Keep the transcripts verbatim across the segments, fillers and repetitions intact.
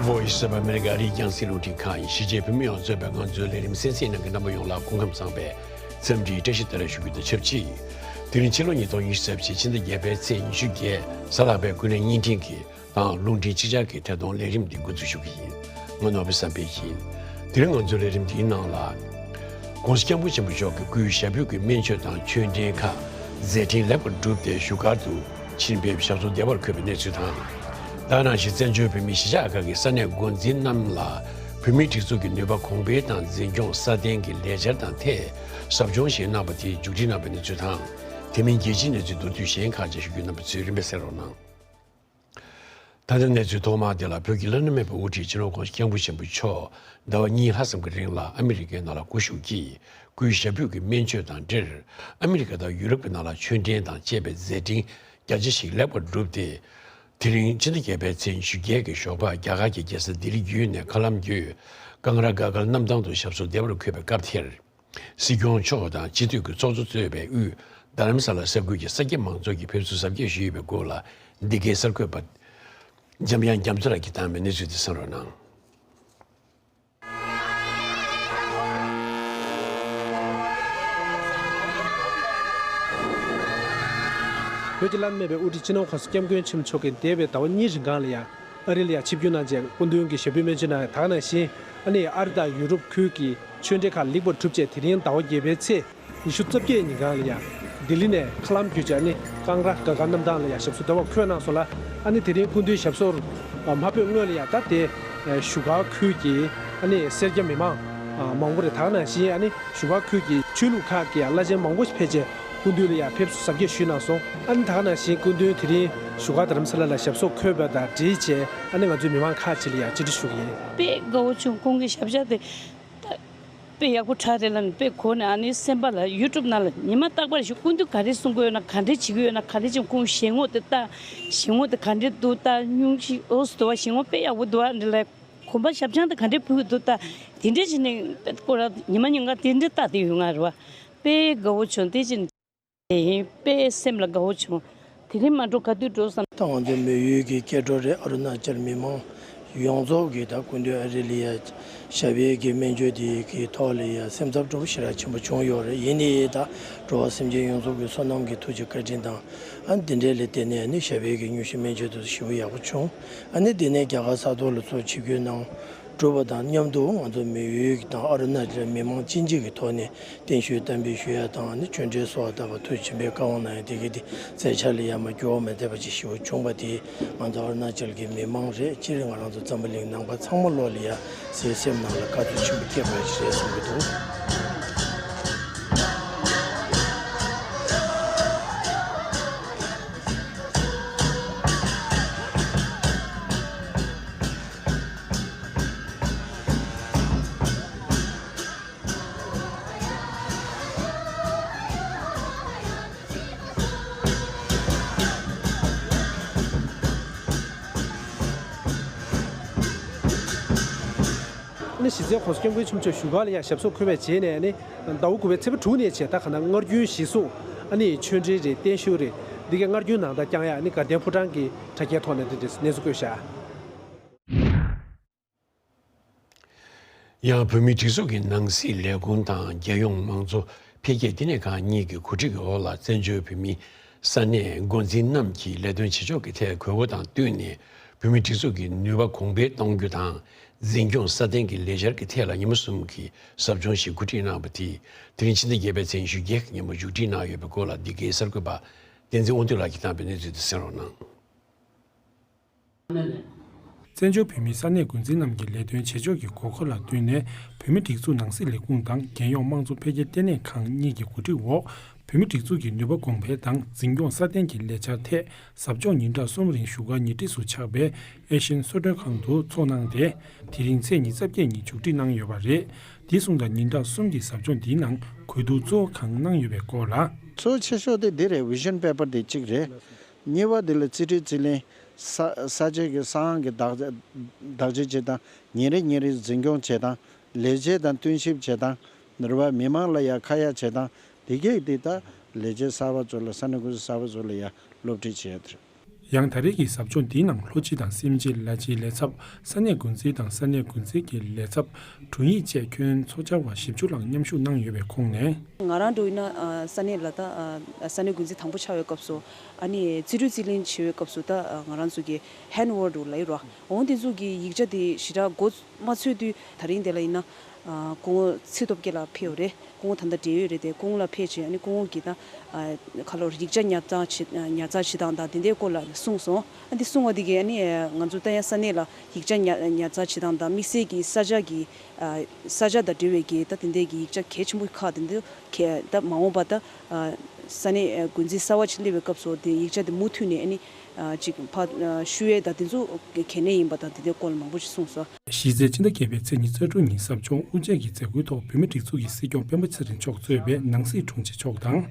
Voice of America ཨ་རིའི་རྒྱང་སྲིང་རླུང་འཕྲིན་ཁང་ཡིན། གཞིས་བྱེས་བོད་མི་ཡོངས་གཙོས་པའི་ང་ཚོའི་ལས་རིམ་གསན་གཟིགས་གནང་མཁན་རྣམ་པ་ཡོངས་ལ་སྐུ་ཁམས་བཟང་བའི་འཚམས་འདྲིའི་བཀྲ་ཤིས་བདེ་ལེགས་ཞུ་རྒྱུ་དང་ཆབས་ཅིག་དེ་རིང་ཕྱི་ལོ་ཉིས་སྟོང་ཉི་ཤུ་རྩ་བཞི་ཕྱི་ཟླ་བརྒྱད་པའི་ཚེས་ཉི་ཤུ་བརྒྱད་གཟའ་ལྷག་པའི་ཀུན་གླེང་བརྙན་འཕྲིན་གྱི་དང་རླུང་འཕྲིན་གཅིག་ཆར་གྱི་ཐད་གཏོང་ལས་རིམ་འདི་འགོ་འཛུགས་ཞུ་གི་ཡིན། ང་ནོར་བུ་བསམ་འཕེལ་ཡིན། དེ་རིང་ང་ཚོའི་ལས་རིམ་འདིའི་ནང་ལ། ༸གོང་ས་༸སྐྱབས་མགོན་ཆེན་པོ་མཆོག་གི་སྐུའི་ཞབས་པུས་ཀྱི་སྨན་བཅོས་དང་མཆོད་འབྲེལ་ཁག་མཛད་འཕྲིན་ལེགས་པར་གྲུབ་སྟེ་བཞུགས་སྒར་དུ་ཕྱིན་པའི་ཞབས་སོར་བདེ་བར་འཁོད་པའི་གནས་ཚུལ་དང་། ད་ག་ནང་བཞིན་བཙན་བྱོལ་བོད་མིའི་གཞིས་ཆགས་ཁག་གི་ས་གནས་འགོ་འཛིན་རྣམས་ལ་བོད་མིའི་སྒྲིག་འཛུགས་ཀྱི་ནུས་པ་གོང་འཕེལ་དང་འཛིན་སྐྱོང་སྲ་བརྟན་གྱི་ལས་འཆར་དང་ཐད་ཟབ་སྦྱོང་ཞིག་གནང་བ་དེ་མཇུག་སྒྲིལ་གནང་བའི་གནས་ཚུལ་དང་། དེ་མིན་རྒྱལ་སྤྱིའི་གནས་ཚུལ་མདོར་བསྡུས་གཞན་ཁག་ཅིག་ཞུ་རྒྱུ་རྣམ་པ་ཚོས་རིམ་པས་གསན་རོགས་གནང་། ད་ལྟ་གནས་ཚུལ་ཐོག་མ་དེ་ལ། བོད་ཀྱི་བླ་ན་མེད་པའི་དབུ་ཁྲིད་སྤྱི་ནོར་༸གོང་ས་༸སྐྱབས་མགོན་ཆེན་པོ་མཆོག་ཟླ་བ་གཉིས་ལྷག་ཙམ་གྱི་རིང་ལ་ཨ་མི་རི་ཀའི་ནང་ལ་སྐུ་བཞུགས་ཀྱིས་སྐུའི་ཞབས་པུས་ཀྱི་སྨན་བཅོས་དང་འབྲེལ། ཨ་མི་རི་ཀ་དང་ཡུ་རོབ་ཀྱི་ནང་ལ་མཆོད་འབྲེལ་དང་བཅས་པའི་མཛད་འཕྲིན་རྒྱ་ཆེ་ཞིག་ལེགས་པར་གྲུབ་སྟེ། དེ་རིང་ཕྱི་ཟླ་བརྒྱད་པའི་ཚེས་ཉི་ཤུ་བརྒྱད་ཀྱི་ཞོགས་པར་རྒྱ་གར་གྱི་རྒྱལ་ས་ལྡི་ལི་བརྒྱུད་ནས་མཁའ་ལམ་བརྒྱུད་ཀང་ར་ག་གལ་གནམ་ཐང་དུ་ཞབས་སོར་བདེ་བར་འཁོད་པའི་སྐབས་དེར། སྲིད་སྐྱོང་མཆོག་དང་སྤྱི་འཐུས་ཀྱི་ཚོགས་གཙོ་གཙོས་པའི་དབུས་རྡ་རམ་ས་ལ་ས་ཁུལ་གྱི་ས་སྐྱ་མང་ཚོགས་ཀྱིས་ཕེབས་བསུ་གཟབ་རྒྱས་ཞུས་ཡོད་པའི་སྐོར་ལ། འདི་གའི་གསར་འགོད་པ་འཇམ་དབྱངས་རྒྱ་མཚོ་ལགས་ཀྱིས་བཏང་བའི་གནས་ཚུལ་དེ་གསན་རོགས་གནང་། བོད་ཀྱི་བླ་ན་མེད་པའི་དབུ་ཁྲིད་སྤྱི་ནོར་༸གོང་ས་༸སྐྱབས་མགོན་ཆེན་པོ་མཆོག་གིས་འདས་པའི་ཟླ་བ་གཉིས་རིང་གང་ལ་ཡང་། ཨ་རི་ལ་ཡང་ཆིབས་བསྒྱུར་གནང་རྗེས་སྐུ་མདུན་གྱི་ཞབས་པུས་སྨན་བཅོས་གནང་ཡ། ད་ག་ནང་བཞིན་ཨ་ནི་ཨ་རི་དང་ཡུ་རོབ་ཁུལ་གྱི་ཆོས་འབྲེལ་ཁག་ལེགས་པར་གྲུབ་རྗེས་དེ་རིང་ཟླ་བ་བརྒྱད་པའི་ཚེས་ཉི་ཤུ་རྩ་བརྒྱད་ཉིན་གང་ལ་ཡང་ལྡི་ལི་ནས་མཁའ་ལམ་བརྒྱུད་བྱས་ཨ་ནི་ཀང་ར་ག་གལ་གནམ་ཐང་ལ་ཡང་ཞབས་སོར་བདེ་བར་འཁོད་གནང་སོང་ལ། ཨ་ནི་དེ་རིང་སྐུ་མདུན་ཞབས་སོར་མ་ཕེབས་སྔོན་ལ་ཡང་ད་དེ་བཞུགས་སྒར་ཁུལ་གྱི་ཨ་ནི་སེར་སྐྱ་མི་མང་མང་པོ་རེད། ད་ག་ནང་བཞིན་ཨ་ནི་བཞུགས་སྒར་ཁུལ་གྱི་ཆོས་ལུགས་ཁག་གི་ཡང་བླ་ཆེན་མང་པོ་ཞིག་ཕེབས་རྗེས་སྐུ་མདུན་ལ་ཡང་ཕེབས་བསུ་གཟབ་རྒྱས་ཞུས་གནང་སོང་། ཨ་ནི་ད་ག་ནང་བཞིན་སྐུ་མདུན་དེ་རིང་བཞུགས་སྒར་རྡ་རམ་ས་ལ་ལ་ཞབས་སོར་འཁོད་པ་དང་འབྲེལ་བྱས་ཨ་ནི་ང་ཚོའི་མི་མང་ཁག་ཅིག་ལ་ཡང་བཅར་འདྲི་ཞུ་གི་ཡིན། དཔེ་དགའ་བོ་བྱུང་། ཁོང་གི་ཞབས་བཅགས་དེ་ད་དཔེ་ཡག་པོ་དྲག་རེད་ལབ་ནས་དཔེ་གོ་ནས་ཨ་ནི་སེམས་པ་ལ་ཡུ་ཊུབ་ནང་ལ་ཉི་མ་རྟག་པར་ཞིག་སྐུ་མདུན་ག་རེ་གསུང་གི་ཡོད་ན། ག་འདྲས་བྱེད་ཀྱི་ཡོད་ན། ག་འདྲས་བྱེད། ཁོང་ཞལ་ངོ་དེ་ལྟ། ཞལ་ངོ་དེ་ག་འདྲས་འདུག་ལྟ། སྙུང་གཞི་འོ་སི་འདུག་བ། ཞལ་ངོ་དཔེ་ཡག་པོ་འདུག་བ། འདི་ལ་གོམ་པ་ཞབས་བཅགས་དེ་ག་འདྲས་ཕུལ་གྱི་འདུག་ལྟ། དེ་འདྲས་བྱས་ནས་དཔེ་སྐོར་ལ་ཉི་མ་ཉིན་གང་དེ་འདྲས་ལྟ་དེ་ཡོད་ང་རེད་བ། དཔེ་དགའ་བོ་བྱུང་། དེ་བཞིན་དེ་ཡིན་དཔེ་སེམས་ལ་དགའ་བོ་བྱུང་། དེ་རིང་མ་འགྲོ་ག་དུས་འགྲོ་བསམ། ད་ང་ཚོའི་མོན་ཡུལ་གྱི་སྐྱེ་འགྲོ་རེད། ཨ་རུ་ན་ཅལ་མི་མང་ཡོངས་རྫོགས་ཀྱིས་ད་སྐུ་མདུན་ཨ་རི་ལ་ཡ་ཞབས་པད་ཀྱི་སྨན་བཅོས་དེ་གི་ཐོག་ལ་ཡ་སེམས་འཚབ་སྤྲོ་པོ་ཞེ་དྲག་ཆེན་པོ་བྱུང་ཡོད་རེད། ཡིན་ནའི་ད་འགྲོ་བ་སེམས་ཅན་ཡོངས་རྫོགས་ཀྱི་བསོད་ནམས་ཀྱི་ཐུགས་རྗེ་བཀའ་དྲིན་དང་། ཨ་འདི་འདྲའི་ལ་བརྟེན་ནས་ནི་ཞབས་པད་ཀྱི་སྙུང་གཞི་སྨན་བཅོས་དེ་ཞེ་པོ་ཡག་པོ་བྱུང་། ཨ་ནི་འདི་ནས་རྒྱ་གར་ས་ཐོག་ལ་ཚུར་ཆིབས་བསྒྱུར་གནང་། གྲུབ་པ་དང་མཉམ་དུ་ང་ཚོ་མི་ཡུལ་དང་ཨ་རུ་ན་ཅལ་མི་མང་གཅིག་གཅིག་གི་ཐོག་ནས་བརྟན་བཞུགས་གཏན་འབེབས་ཞུ་ཡ་དང་ནི་ཆོས་འབྲེལ་སོགས་ལྟ་བུ་ཐུགས་ཆེན་པོའི་བཀའ་དབང་གནང་ཡ་དེ་གི་དེ་མཛད་འཆར་ལ་ཡ་མ་འགྱུར་བ་མ་ཐེབས་པ་ཅིག་ཞེ་པོ་བྱུང་བ་དེ་ང་ཚོ་ཨ་རུ་ན་ཅལ་གྱི་མི་མང་རེད། སྤྱིར་ང་རང་ཚོ་འཛམ་བུ་གླིང་ནང་པ་ཚང་མ་ལོག་ལ་ཡ་སེམས་ནང་ལ་དགའ་ཚོར་ཆེན་པོ་སྐྱེས་པ་ཞིག་རེད་བསམ་གྱི་འདུག། ཨ་ནི་གཞི་རྩའི་༸གོང་ས་༸སྐྱབས་མགོན་ཆེན་པོ་མཆོག་བཞུགས་སྒར་ལ་ཡང་ཞབས་སོར་འཁོད་པའི་རྗེས་ནས་ཨ་ནི་ཟླ་བ་དགུ་པའི་ཚེས་པ་དྲུག་ནས་བྱས་ད་ག་ན་སྔར་རྒྱུན་གཞིར་བཟུང་ཨ་ནི་ཆོས་འབྲེལ་རེད། བརྟན་བཞུགས་རེད། འདི་གའི་སྔར་རྒྱུན་ནང་ལྟར་བསྐྱངས་ཡ་ཨ་ནི་དགའ་ལྡན་ཕོ་བྲང་གི་དྲ་རྒྱའི་ཐོག་ནས་འདི་འདྲའི་གནས་ཚུལ་བཀོད་བཞག། ཡང་བོད་མིའི་སྒྲིག་འཛུགས་ཀྱི་ནང་སྲིད་ལས་ཁུངས་དང་རྒྱལ་ཡོངས་དམངས་གཙོ་འཕེལ་རྒྱས་ལྟེ་གནས་ཁང་གཉིས་ཀྱི་གོ་སྒྲིག་འོག་ལ་བཙན་བྱོལ་བོད་མིའི་ས་གནས་འགོ་འཛིན་རྣམས་ཀྱིས་ལས་དོན་བྱེད་ཕྱོགས་ཀྱི་ཐད་དགོས་མཁོ་དང་བསྟུན་ནས་བོད་མིའི་སྒྲིག་འཛུགས་ཀྱི་ནུས་པ་གོང་འཕེལ་གཏོང་རྒྱུ་དང་། འཛིན་སྐྱོང་སྲ་བརྟན་གྱི་ལས་འཆར་གྱི་ཐད་ལ་ཉིན་མོ་གསུམ་གྱི་ཟབ་སྦྱོང་ཞིག་གོ་སྒྲིག་གནང་བ་དེ་དེ་རིང་ཕྱི་ཟླ་བརྒྱད་པའི་ཚེས་ཉི་ཤུ་བརྒྱད་ཀྱི་ཉིན་མོ་མཇུག་སྒྲིལ་གནང་ཡོད་པའི་སྐོར་ལ་འདི་གའི་གསར་འགོད་པ་བསྟན་འཛིན་དབང་འདུས་ལགས་ཀྱིས་བཏང་བའི་གནས་ཚུལ་དེ་གསན་རོགས་གནང་། བཙན་བྱོལ་བོད་མིའི་ས་གནས་འགོ་འཛིན་རྣམས་ཀྱི་ལས་དོན་བྱེད་ཕྱོགས་ཀྱི་དགོས་མཁོ་ལ་བསྟུན་ནས་བོད་མིའི་སྒྲིག་འཛུགས་ནང་སྲིད་ལས་ཁུངས་དང་རྒྱལ་ཡོངས་དམངས་གཙོ་འཕེལ་རྒྱས་ལྟེ་གནས་ཁང་གཉིས་ཀྱི་གོ་སྒྲིག་འོག་བོད་མིའི་སྒྲིག་འཛུགས་ཀྱི་ནུས་པ་གོང་འཕེལ་དང་འཛིན་སྐྱོང་སྲ་བརྟན་གྱི་ལས་འཆར་ཐད་ཟབ་སྦྱོང་ཉིན་གྲངས་གསུམ་རིང་བཞུགས་སྒར་ཉེ་འཁྲིས་སུ་ཆགས་པའི་ཨེ་ཤེ་ཡན་གསོལ་མགྲོན་ཁང་དུ་ཚོགས་གནང་སྟེ། དེ་རིང་ཚེས་ཉི་ཤུ་རྩ་བརྒྱད་ཉིན་མཇུག་སྒྲིལ་གནང་ཡོད་པ་རེད། དེ་སོང་ཙང་ཉིན་གྲངས་གསུམ་གྱི་ཟབ་སྦྱོང་འདིའི་ནང་གོ་བསྡུར་གཙོ་བོ་གང་གནང་ཡོད་པའི་སྐོར་ལ། གཙོ་ཆེ་ཤོས་དེ་འདི་རེད། བི་ཤན་པེ་པར་དེ་གཅིག་རེད། གཉིས་པ་དེ་ལ་རྩིས་ཁྲའི་རྩིས་ལེན། ས་ས་ཆའི་གི་ས་ཨང་གི་བདག་བདག་གཅེས་བྱེད་སྟངས། ཉིན་རེ་ཉིན་རེ་འཛིན་སྐྱོང་བྱེད་སྟངས། ལས་བྱེད་དང་བསྟུན་ཞིབ་བྱེད་སྟངས། ནུར་བ་མི་མང་ལ་ཡ་ཁ་ཡ་བྱེད་སྟངས། དེ་གས་དེ་ད་ལས་བྱེད་གསར་པ་ཚོ་ལ་ས་གནས་འགོ་ཁྲིད་གསར་པ་ཚོ་ལ་ཡ་སློབ་ཁྲིད་བྱེད་ཡ་དེ་རེད། ཡང་ད་རེས་ཀྱི་ཟབ་སྦྱོང་འདིའི་ནང་ལྷོ་སྤྱི་དང་སེམས་ཅན་ལ་སྤྱིའི་ལས་ཚབ། ས་གནས་འགོ་འཛིན་དང་ས་གནས་འགོ་འཛིན་གྱི་ལས་ཚབ། དྲུང་ཡིག་བཅས་ཁྱོན་ཚོགས་བཅར་བ་བཞི་བཅུ་ལྷག་མཉམ་ཞུགས་གནང་ཡོད་པའི་ཁོངས་ནས། ང་རང་འདྲ་ཡིན་ན་ཨ་ས་གནས་ལ་ད་ཨ་ས་གནས་འགོ་འཛིན་དང་པོ་ཆགས་པའི་སྐབས་སུ། ཨ་ནི་རྩིས་སྤྲོད་རྩིས་ལེན་བྱེད་པའི་སྐབས་སུ་ད་ཨ་ང་རང་ཚོ་གི་ཧན་ཝར་ཌི་ལབ་ཡོད་རེད་བ། འོ་དེ་ཚོ་གི་ཡིག་ཆ་དེ་ཞེ་དྲག་མགོ་མ་ཚོས་དུས། ད་རིང་དེ་ལ་ཡིན་ན་ཨ་སྐུ་ངོ་ཚེ་སྟོབས་རྒྱལ་ལགས་ཕེབས་ཡོད་རེད། སྐུ་ངོ་ད་ལྟ་བགྲེས་ཡོད་རེད་དེ། སྐུ་ངོ་ལ་ཕེབས་བྱས་ཨ་ནི་སྐུ་ངོ་གིས་ད་ཨ་ཁ་ལོ་ཡིག་ཆ་ཉར་ཚགས་བྱེད་ཉར་ཚགས་བྱེད་སྟངས་དང་དེ་འདྲའི་སྐོར་ལ་གསུངས་སོང་། ཨ་འདི་གསུངས་པ་འདི་གིས་ཨ་ནི་ང་ཚོ་ད་ཡང་ས་གནས་ལ་ཡིག་ཆ་ཉར་ཉར་ཚགས་བྱེད་སྟངས་དང་དམིགས་བསལ་གྱི་ས་ཆ་གི་ཨ་ས་ཆ་དང་འབྲེལ་བའི་གི་ད་དེ་འདྲའི་གི་ཡིག་ཆ་གལ་ཆེན་པོ་ཁག་དེ་འདྲ་གལ་ད་མ་འོངས་པ་ད་ཨ་ས་གནས་ཨ་འགོ་འཛིན་གསར་བ་ཅིག་སླེབས་པའི་སྐབས་སུ་དེ་ཡིག་ཆ་དེ་མུ་མཐུད་ནས་ཨ་ནི་ཨ་ཅིག་ཕ་ཨ་ཞུ་ཡས་དང་དེ་ཚོ་གལ་གནད་ཡིན་པ་དང་དེ་འདྲའི་སྐོར་ལ་མང་པོ་ཞིག་གསུངས་སོང་། གཞི་རྩའི་སྤྱི་ཟླ་བརྒྱད་པའི་ཚེས་ཉི་ཤུ་རྩ་དྲུག་ཉིན་ཟབ་སྦྱོང་དབུ་འབྱེད་ཀྱི་མཛད་སྒོའི་ཐོག་བོད་མིའི་སྒྲིག་འཛུགས་ཀྱི་སྲིད་སྐྱོང་སྤེན་པ་ཚེ་རིང་མཆོག་གཙོས་པའི་ནང་སྲིད་དྲུང་ཆེ་མཆོག་དང་།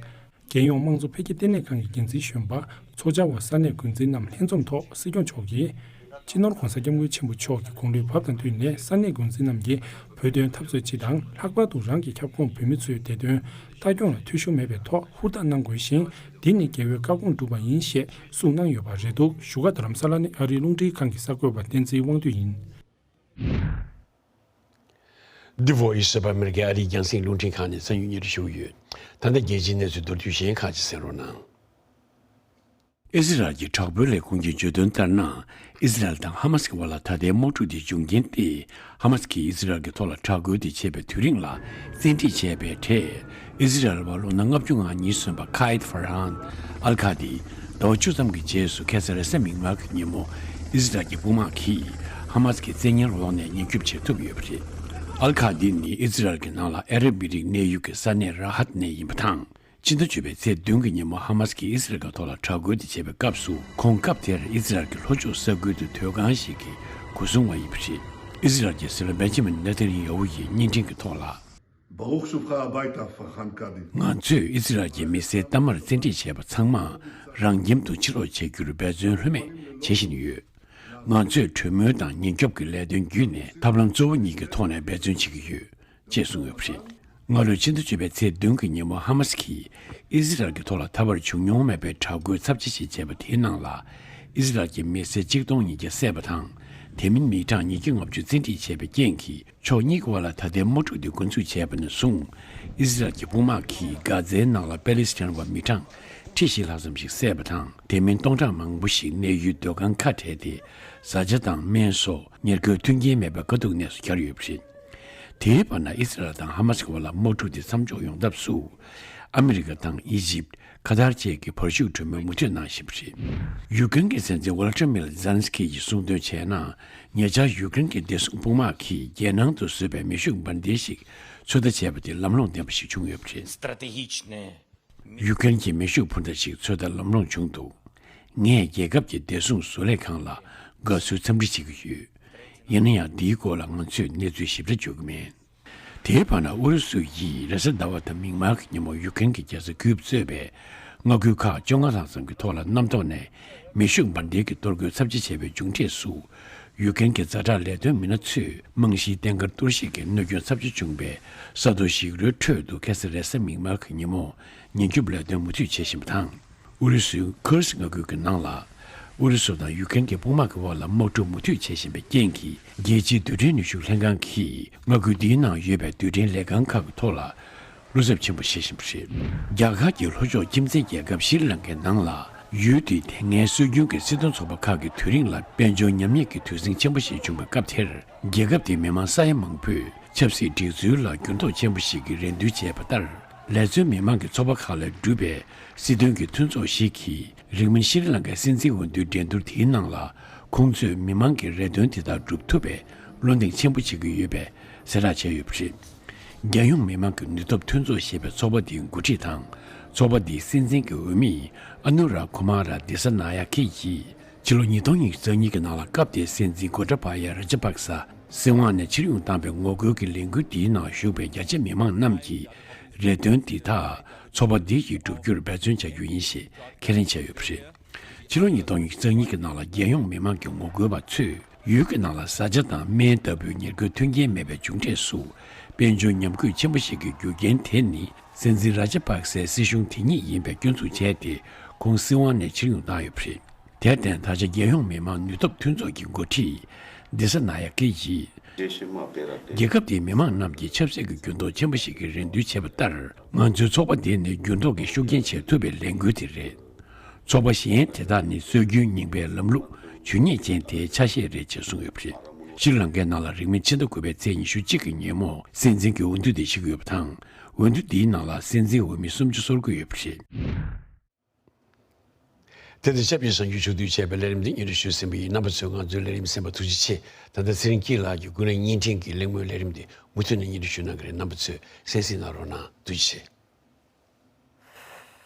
རྒྱལ་ཡོངས་དམངས་གཙོ་འཕེལ་རྒྱས་ལྟེ་གནས་ཁང་གི་འགན་འཛིན་གཞོན་པ། ཚོགས་བཅར་བ་ས་གནས་འགོ་འཛིན་རྣམས་ལྷན་འཛོམས་ཐོག་སྲིད་སྐྱོང་མཆོག་གིས། སྤྱི་ནོར་༧གོང་ས་༧སྐྱབས་མགོན་ཆེན་པོ་མཆོག་གི་དགུང་ལོའི་བབ་དང་བསྟུན་ནས་ས་གནས་འགོ་འཛིན་རྣམས་ཀྱིས་བོད་དོན་འཐབ་རྩོད་སྤྱི་དང་། ལྷག་པར་དུ་རང་གི་ཁྱབ་ཁོངས་བོད་མི་ཚོའི་བདེ་དོན་ལྟ་སྐྱོང་ལ་འཐུས་ཤོར་མེད་པའི་ཐོག་ཧུར་ཐག་གནང་དགོས་ཤིང་། འདི་ནི་རྒྱལ་བའི་བཀའ་དགོངས་བསྒྲུབས་པ་ཡིན་ཞེས་གསུངས་གནང་ཡོད་པ་རེད་འདུག་བཞུགས་སྒར་རྡ་རམ་ས་ལ་ནས་ཨ་རིའི་རླུང་འཕྲིན་ཁང་གི་གསར་འགོད་པ་བསྟན་འཛིན་དབང་འདུས་ཡིན། འདི་Voice of America ཨ་རིའི་རྒྱང་སྲིང་རླུང་འཕྲིན་ཁང་ནས་གསན་རྒྱུ་ཉེ་རུ་ཞུ་གི་ཡོད། ད་ལྟ་རྒྱལ་སྤྱིའི་གནས་ཚུལ་མདོར་བསྡུས་གཞན་ཁག་ཅིག་གསན་རོགས་གནང་། ཨི་ཟི་རལ་གྱི་དྲག་པོའི་ལས་ཁུངས་ཀྱིས་བརྗོད་དོན་ལྟར་ན། ཨི་ཟི་རལ་དང་ཧ་མ་སི་གི་བར་ལ་ད་ལྟའི་དམག་འཁྲུག་དེ་འབྱུང་རྐྱེན་ཏེ། ཧ་མ་སི་གིས་ཨི་ཟི་རལ་གྱི་ཐོག་ལ་དྲག་རྒོལ་དེ་བྱས་པའི་དུས་རིང་ལ་བཙན་ཁྲིད་བྱས་པའི་གྲས། ཨི་ཟི་རལ་བ་ལོ་ན་ལྔ་བཅུ་ང་གཉིས་སོན་པ་ཁ་ཨེད་ཧྥ་ར་ཧན་ཨལ་ཁ་དི། ཟླ་བ་བཅུ་ཙམ་གྱི་རྗེས་སུ་ཁ་སང་རེས་གཟའ་མིག་དམར་གྱི་ཉིན་མོ། ཨི་ཟི་རལ་གྱི་དཔུང་དམག་གིས་ཧ་མ་སི་གི་བཙན་ཉར་འོག་ནས་ཉེན་སྐྱོབ་བྱེད་ཐུབ་ཡོད་པ་རེད། ཨལ་ཁ་དི་ནི་ཨི་ཟི་རལ་གྱི་ནང་ལ་ཨ་རབ་མི་རིགས་གནས་ཡུལ་གྱི་ས་གནས་ར་ཧད་ནས་ཡིན་པ་དང་། ཕྱི་ཟླ་བཅུ་པའི་ཚེས་བདུན་གྱི་ཉིན་མོ་ཧ་མ་སི་གིས་ཨི་སི་རལ་གྱི་ཐོག་ལ་དྲག་རྒོལ་དེ་བྱས་པའི་སྐབས་སུ། ཁོང་སྐབས་དེར་ཨི་སི་རལ་གྱི་ལྷོ་ཕྱོགས་ས་ཁུལ་དུ་སྡོད་ཁང་ཞིག་གི་སྒོ་སྲུང་བ་ཡིན་པ་རེད། ཨི་སི་རལ་གྱི་སྲིད་བློན་བེན་ཇི་མིན་ནེ་ཐན་ཡ་ཧུ་ཡིས་བརྙན་འཕྲིན་གྱི་ཐོག་ལ། ברוך שובך הביתה, פרחן קאדי. ང་ཚོས་ཨི་སི་རལ་གྱི་མི་སེར་གཏའ་མར་བཙན་ཁྲིད་བྱས་པ་ཚང་མ་རང་ཁྱིམ་དུ་ཕྱིར་ལོག་བྱ་རྒྱུར་འབད་བརྩོན་ལྷོད་མེད་བྱེད་བཞིན་ཡོད། ང་ཚོས་གྲོས་མོལ་དང་ཉེན་སྐྱོབ་ཀྱི་ལས་དོན་བརྒྱུད་ནས་ཐབས་ལམ་གཙོ་བོ་གཉིས་ཀྱི་ཐོག་ནས་འབད་བརྩོན་བྱེད་ཀྱི་ཡོད། ཅེས་གསུངས་ཡོད་པ་རེད། སྔ་ལོའི་ཕྱི་ཟླ་བཅུ་པའི་ཚེས་བདུན་གྱི་ཉིན་མོ་ཧ་མ་སི་གིས་ཨི་སི་རལ་གྱི་ཐོག་ལ་ད་བར་བྱུང་མྱོང་མེད་པའི་དྲག་རྒོལ་ཚབས་ཆེ་ཞིག་བྱས་པ་དེའི་ནང་ལ། ཨི་སི་རལ་གྱི་མི་སེར་ཆིག་སྟོང་ཉིས་བརྒྱ་བསད་པ་དང་། དེ་མིན་མི་གྲངས་ཉིས་བརྒྱ་ལྔ་བཅུ་བཙན་ཁྲིད་བྱས་པའི་རྐྱེན་གྱིས། ཕྱོགས་གཉིས་ཀྱི་བར་ལ་ད་ལྟའི་དམག་འཁྲུག་དེ་འགོ་འཛུགས་བྱས་པ་ནས་བཟུང་། ཨི་སི་རལ་གྱི་དཔུང་དམག་གིས་གྷ་ཛའི་ནང་ལ་པེ་ལི་སི་ཐན་བ་མི་གྲངས་ཁྲི་བཞི་ལྷག་ཙམ་ཞིག་བསད་པ་དང་། དེ་མིན་སྟོང་ཕྲག་མང་པོ་ཞིག་གནས་ཡུལ་སྡོད་ཁང་ཁ་བྲལ་ཏེ། བཟའ་བཅའ་དང་སྨན་སོགས་ཉེར་མཁོའི་མཐུན་རྐྱེན་མེད་པའི་དཀའ་སྡུག་གནས་སུ་གྱར་ཡོད་པ་རེད། དེའི་བར་ན་ཨི་སི་རལ་དང་ཧ་མ་སི་གི་བར་ལ་དམག་འཁྲུག་དེ་མཚམས་འཇོག་ཡོང་ཐབས་སུ། ཨ་མི་རི་ཀ་དང་ཨི་ཇིབ། ཁ་ཐར་བཅས་ཀྱིས་བར་ཞུགས་གྲོས་མོལ་མུ་མཐུད་གནང་བཞིན་པ་རེད། ཡུ་ཀེ་རེན་གྱི་སྲིད་འཛིན་ཝོ་ལ་ཏི་མིར་ཛེ་ལན་སི་ཀི་ཡིས་གསུངས་དོན་བྱས་ན། ཉེ་ཆར་ཡུ་ཀེ་རེན་གྱི་བདེ་སྲུང་དཔུང་དམག་གིས་རྒྱལ་ནང་དུ་བཟོས་པའི་མེ་ཤུགས་འབར་མདེལ་ཞིག་ཚོད་ལྟ་བྱས་པ་དེ་ལམ་ལྷོང་ལྡན་པ་ཞིག་བྱུང་ཡོད་པ་རེད། Стратегичная. ཡུ་ཀེ་རེན་གྱི་མེ་ཤུགས་འཕུར་མདའ་ཞིག་ཚོད་ལྟ་ལམ་ལྷོང་བྱུང་འདུག་ངས་རྒྱལ་ཁབ་ཀྱི་བདེ་སྲུང་བཟོ་ལས་ཁང་ལ་དགའ་བསུའི་འཚམས་འདྲི་བྱེད་ཀྱི་ཡོད། ཡིན་ན་ཡང་འདིའི་སྐོར་ལ་ང་ཚོས་གནས་ཚུལ་ཞིབ་ཕྲ་བརྗོད་ཀྱི་མེད། དེའི་བར་ན་ཨུ་རུ་སུ་ཡིས་རེས་གཟའ་ཟླ་བ་དང་མིག་དམར་གྱི་ཉིན་མོ་ཡུ་ཀེ་རེན་གྱི་རྒྱལ་ས་ཀིབ་གཙོས་པའི་མངའ་ཁུལ་ཁག་བཅོ་ལྔ་ལྷག་ཙམ་གྱི་ཐོག་ལ་གནམ་ཐོག་ནས་མེ་ཤུགས་འབར་མདེལ་གྱི་གཏོར་རྒོལ་ཚབས་ཆེ་བྱས་པའི་མཇུག་འབྲས་སུ། ཡུ་ཀེ་རེན་གྱི་ཛ་དྲག་ལས་དོན་མི་སྣ་ཚོས་རྨང་གཞིའི་རྟེན་ཁར་གཏོར་བཤིག་གིས་གནོད་སྐྱོན་ཚབས་ཆེ་བྱུང་བའི་ས་རྡོ་ཞིག་རོའི་ཁྲོད་དུ་ཁ་སང་རེས་གཟའ་མིག་དམར་གྱི་ཉིན་མོ་ཉེན་སྐྱོབ་ལས་དོན་མུ་མཐུད་བྱེད་བཞིན་པ་དང་། ཨུ་རུ་སུའི་ཁུར་སི་མངའ་ཁུལ་གྱི་ནང་ལ། ཨུ་རུ་སུ་དང་ཡུ་ཀེ་རེན་གྱི་དཔུང་དམག་གི་དབར་ལ་དམག་འཁྲུག་མུ་མཐུད་བྱེད་བཞིན་པའི་རྐྱེན་གྱིས། རྒྱལ་སྤྱིའི་རྡུལ་ཕྲན་ནུས་ཤུགས་ལྷན་ཁང་གིས་མངའ་ཁུལ་འདིའི་ནང་ཡོད་པའི་རྡུལ་ཕྲན་ལས་ཁང་ཁག་གི་ཐོག་ལ་བློ་འཚབ་ཆེན་པོ་བྱེད་བཞིན་པ་རེད། རྒྱ་གར་གྱི་ལྷོ་ཕྱོགས་ཁྱིམ་མཚེས་རྒྱལ་ཁབ་ཤྲི་ལང་ཀའི་ནང་ལ། ཡུལ་དེའི་དེ་སྔའི་སྲོལ་རྒྱུན་གྱི་སྲིད་དོན་ཚོགས་པ་ཁག་གི་དུས་རིང་ལ་དཔལ་འབྱོར་ཉམས་ཉེས་ཀྱི་དུས་ཟིང་ཆེན་པོ་ཞིག་བྱུང་བའི་སྐབས་དེར། རྒྱལ་ཁབ་དེའི་མི་མང་ས་ཡ་མང་པོས་ཆབ་སྲིད་སྒྲིག་འཛུགས་ལ་འགྱུར་ལྡོག་ཆེན་པོ་ཞིག་གི་རེ་འདུན་བྱས་པ་ལྟར། ལས་བརྩོན་མི་མང་གི་ཚོགས་པ་ཁག་ལས་གྲུབ་པའི་སྲིད་དོན་གྱི་མཐུན་ཚོགས་ཤིག་གིས། རིང་མིན་ཤྲི་ལང་ཀའི་སྲིད་འཛིན་འོས་བསྡུའི་འགྲན་བསྡུར་དེའི་ནང་ལ། ཁོང་ཚོས་མི་མང་གི་རེ་འདུན་དེ་དག་སྒྲུབ་ཐུབ་པའི་བློ་གདེང་ཆེན་པོ་བྱེད་ཀྱི་ཡོད་པའི་གསལ་བསྒྲགས་བྱས་ཡོད་པ་རེད། རྒྱལ་ཡོངས་མི་མང་གི་ནུས་སྟོབས་མཐུན་ཚོགས་ཞེས་པའི་ཚོགས་པ་འདིའི་འགོ་ཁྲིད་དང་། ཚོགས་པ་འདིའི་སྲིད་འཛིན་གྱི་འོས་མི་ཨ་ནུ་ར་ཁུ་མ་ར་དི་ས་ན་ཡ་ཁི་ཡིས། ཕྱི་ལོ་ཉིས་སྟོང་ཉི་ཤུ་རྩ་གཉིས་ཀྱི་ནང་ལ་སྐབས་དེའི་སྲིད་འཛིན་གོ་ཏཱ་བ་ཡ་ར་ཇ་པག་ས་སྲིད་དབང་ནས་ཕྱིར་ཡོང་བཏང་བའི་ངོ་རྒོལ་གྱི་ལས་འགུལ་འདིའི་ནང་ཞུགས་པའི་རྒྱ་ཆེ་མི་མང་རྣམས་ཀྱིས་རེ་འདུན་འདི་དག་ཚོགས་པ་འདི་ཡིས་བསྒྲུབ་རྒྱུར་འབད་བརྩོན་བྱ་རྒྱུ་ཡིན་ཞེས་ཁས་ལེན་བྱས་ཡོད་པ་རེད། ཕྱི་ལོ་ཉིས་སྟོང་ཉི་ཤུ་རྩ་གཉིས་ཀྱི་ནང་ལ་རྒྱལ་ཡོངས་མི་མང་གི་ངོ་རྒོལ་བ་ཚོས་ཡུལ་གྱི་ནང་ལ་བཟའ་བཅའ་དང་སྨན་ལྟ་བུའི་ཉེར་མཁོའི་མཐུན་རྐྱེན་མེད་པའི་མཇུག་འབྲས་སུ། དཔལ་འབྱོར་ཉམས་རྒུད་ཆེན་པོ་ཞིག་གི་རྒྱུ་རྐྱེན་དེ་ནི་སྲིད་འཛིན་ར་ཇ་པག་སའི་སྲིད་གཞུང་དེ་ཉིད་ཡིན་པའི་སྐྱོན་འཛུགས་བྱས་ཏེ། ཁོང་སྲིད་དབང་ནས་ཕྱིར་ཡོང་བཏང་ཡོད་པ་རེད། དེར་བརྟེན། ད་ཆ་རྒྱལ་ཡོངས་མི་དམངས་ནུས་སྟོབས་མཐུན་ཚོགས་ཀྱི་འགོ་ཁྲིད་ལྡི་ས་ན་ཡ་ཀེ་ཡིས། རྒྱལ་ཁབ་དེའི་མི་དམངས་རྣམས་ཀྱིས་ཆབ་སྲིད་ཀྱི་འགྱུར་ལྡོག་ཆེན་པོ་ཞིག་གི་རེ་འདུན་བྱས་པ་ལྟར། ང་ཚོའི་ཚོགས་པ་འདི་ནི་འགྱུར་ལྡོག་གི་ཤུགས་རྐྱེན་བྱེད་ཐུབ་པའི་ལས་འགུལ་དེ་རེད། ཚོགས་པ་གཞན་དེ་དག་ནི་སྲོལ་རྒྱུན་རྙིང་པའི་ལམ་ལུགས་ཇུས་ཉེས་ཅན་དེའི་ཆ་ཤས་རེད་ཅེས་གསུངས་ཡོད་པ་རེད། ཤྲི་ལང་ཀའི་ནང་ལ་རིང་མིན་ཕྱི་ཟླ་དགུ་པའི་ཚེས་ཉི་ཤུ་གཅིག་གི་ཉིན་མོ་སྲིད་འཛིན་གྱི་འོས་བསྡུ་དེ་བྱེད་ཀྱི་ཡོད་པ་དང་། འོས་བསྡུ་འདིའི་ནང་ལ་སྲིད་འཛིན་འོས་མི་སུམ་ཅུ་སོ་དགུ་ཡོད་པ་རེད། དེ་དང་ཆབས་ཅིག་གསར་འགྱུར་ཕྱོགས་བསྡུས་བྱས་པའི་ལས་རིམ་འདི་སྙན་སྒྲོན་ཞུས་ཟིན་པ་ཡིན། རྣམ་པ་ཚོས་ང་ཚོའི་ལས་རིམ་གསན་པར་ཐུགས་རྗེ་ཆེ། ད་ལྟ་ཚེ་རིང་སྐྱིད་ལགས་ཀྱིས་ཀུན་གླེང་བརྙན་འཕྲིན་གྱི་གླེང་མོལ་ལས་རིམ་འདི་མུ་མཐུད་ནས་སྙན་སྒྲོན་ཞུ་གནང་གི་རེད། རྣམ་པ་ཚོས་གསན་གཟིགས་གནང་རོགས་གནང་། ཐུགས་རྗེ་ཆེ།